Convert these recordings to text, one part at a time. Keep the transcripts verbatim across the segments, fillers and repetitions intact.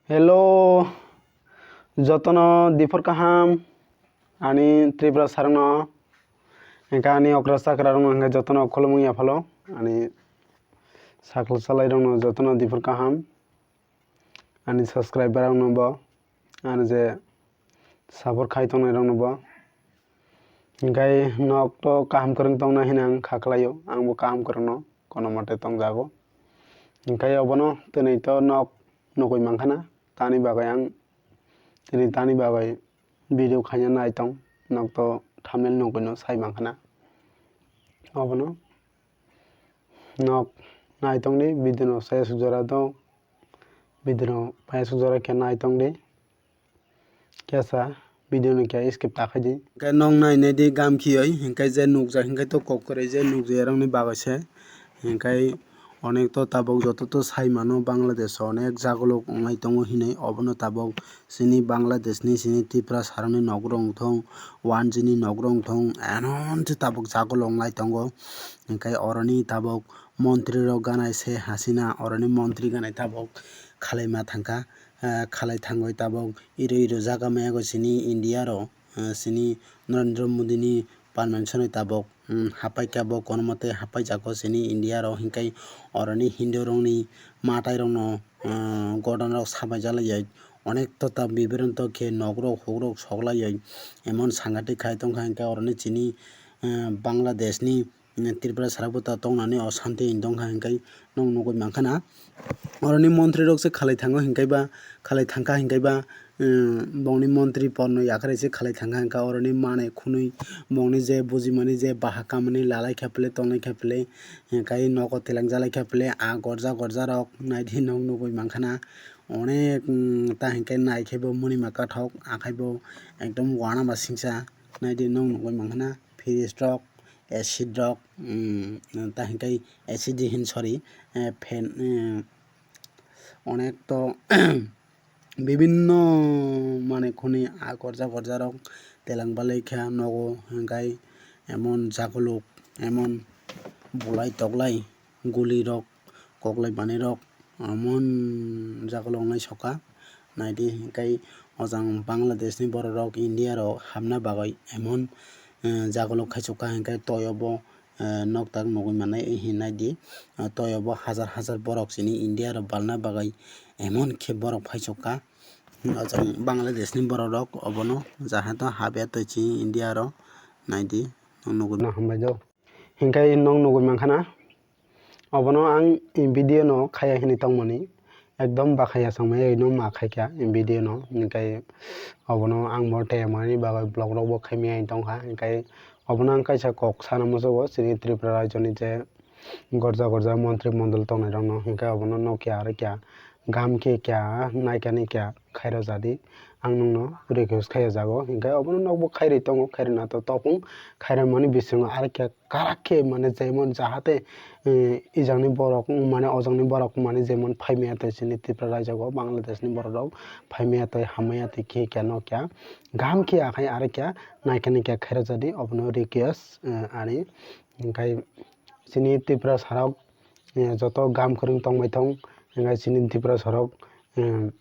Hello, jotono diphor kaham, ani Tripura sarokno, hwnkhe ani okra chakra rokno hwnkhe jotono khulumung yaphalo, ani sakla salai rokno jotono diphor kaham, ani subscriber rokno bo, ani je support khai tongnai rokno bo. Hwnkhe nok to kaham kwrwng tongna hwnwi ang kha khlaio, ang bo kaham kwrwngno kono mote tongjago. Hwnkhe obono twnwi to nok nugwi mankha na, tani bagwi ang tini tani bagwi video khaina nai tong, nok to thumbnail nugwino sai mankha na. Obono nok nai tongdi, video no saya sujora do, video no paya sujora khe nai tongdi. Kesa video no khe skip ta khaidi. Hwnkhe nok nai nai di gam khiyoi, hwnkhe je nukjak hwnkhe to kok kwrwi je nukjak rokni bagwi se. Hwnkhe onek to tabuk joto to sai mano Bangladesh o onek jagolok wngnai tongo hinwi, obono tabuk chini Bangladesh ni chini Tripura saroni nok rok wngthong, one G ni nok rok wngthong, enon se tabuk jagolok wngnai tongo. Hwnkhe oroni tabuk montri rok ganai se Hasina, oroni montri ganai tabuk khalaima thangkha. Ah, khalai thangwi tabuk iro iro jaga mayago chini India ro, ah, chini Narendra Modi ni permission bai tabuk, um, hapai kha bo kono mote hapai jago chini India ro, hwnkhe oroni Hindu rokni matai rokno, ah, godon rok sabai jalai onek to ta bibiron to khe nok rok huk rok sok lai emon sangatik khai tongkha, hwnkhe oroni chini, ah, Bangladesh ni Tripura sarok bo ta tongnani o santi wng tongkha, hwnkhe nwng nugwi mankha na. Oroni montri rok se khalai thango, hwnkhe ba khalai thangkha, hwnkhe ba, um, bongni montri porno yakarwi se khalai thangkha, hwnkhe oroni manwi khwnwi bongni je bujimani je baha kamani lalai kha phle, tongnai kha phle, hwnkhe nogo teleng jalai kha phle, a gorja gorja rok naidi nwng nugwi mankha na. Onek, um, ta hwnkhe nai khe bo mwnwi ma kathok, akhai bo ekdom uanama singsa naidi nwng nugwi mankha na, fridge rok. Acid rok, um, ta hwnkhe acid hin, sorry, eh, fan, eh, onek to bibinno manwi khwnwi a gorja gorja rok teleng balai kha nogo, hwnkhe emon jakolok, emon bulai toklai guli rok, koklai manwi rok, emon jakolok wngnai soka. Naidi, hwnkhe o jang Bangladesh ni borok rok India rok hamna bagwi emon, eh, jakolok khaichukha, hwnkhe toiyobo, eh, noktak nugwi mannai hinwi naidi. Ah, toiyobo hajar hajar borok chini India rok balna bagwi emon khe borok phaichukha. O jang Bangladesh ni borok rok obono jahato habya twi chini India rok naidi, nugwi. No hambai do. Hwnkhe nwng nugwi mankha na, obono ang video no khaya hinwi tongmani, ekdom bakhaya sangmano khaikha video no, hwnkhe obono ang bo tei mani bagwi vlog rok bo khaimaya tongkha, hwnkhe obono ang kaisa kok sana muchungo chini Tripura rajyo ni je gorja gorja montri mondol tongnai rokno, hwnkhe obono nokya arokya gam khe kya naikani kya khairok jadi, ang nwngno request khaiya jago, hwnkhe obono nokbo khairwi tongo, khairwi nato topung khairwi mani bisingo arokya karak khe mane jemon jahate, eh, ejangni borok, mane ojangni borok mane jemon phaimaya tei chini Tripura rajyago Bangladesh ni borok rok phaimaya tei hamya tei khe kya nokya gam khe akhai arokya naikani kya khairok jadi obono request, eh, ani hwnkhe chini Tripura sarok, eh, joto gam kwrwng tongbai thong, hwnkhe chini Tripura sarok, eh,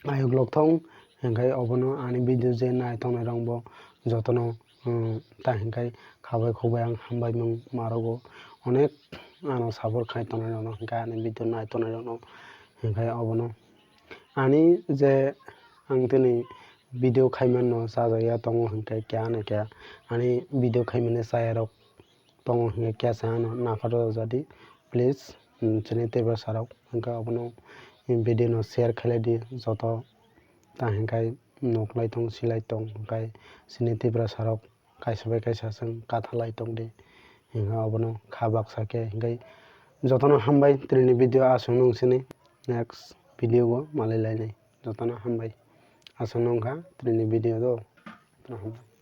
ayuk lok thong, hwnkhe obono ani video je nai tongnai rok bo jotono, um, ta hwnkhe khabai khukbai ang hambai mung marogo. Onek ano support khai tongnai rokno hwnkhe ani video nai tongnai rokno hwnkhe obono ani je ang tini video khaimano chajakya tongo hwnkhe keha na keha ani video khaimani chaya rok tongo hwnkhe kesa ano naphar rw jadi, please, um, chini Tripura sarok hwnkhe obono video no share khailai di joto, ta hwnkhe nuklai tong silai tong hwnkhe chini Tripura sarok kaisa bai kaisa chwng kathalai tong di hwnkhe obono kha baksa khe hwnkhe jotono hambai tini video aswk nung sini next video o malai lainai jotono hambai aswk nung kha tini video do jotono hambai.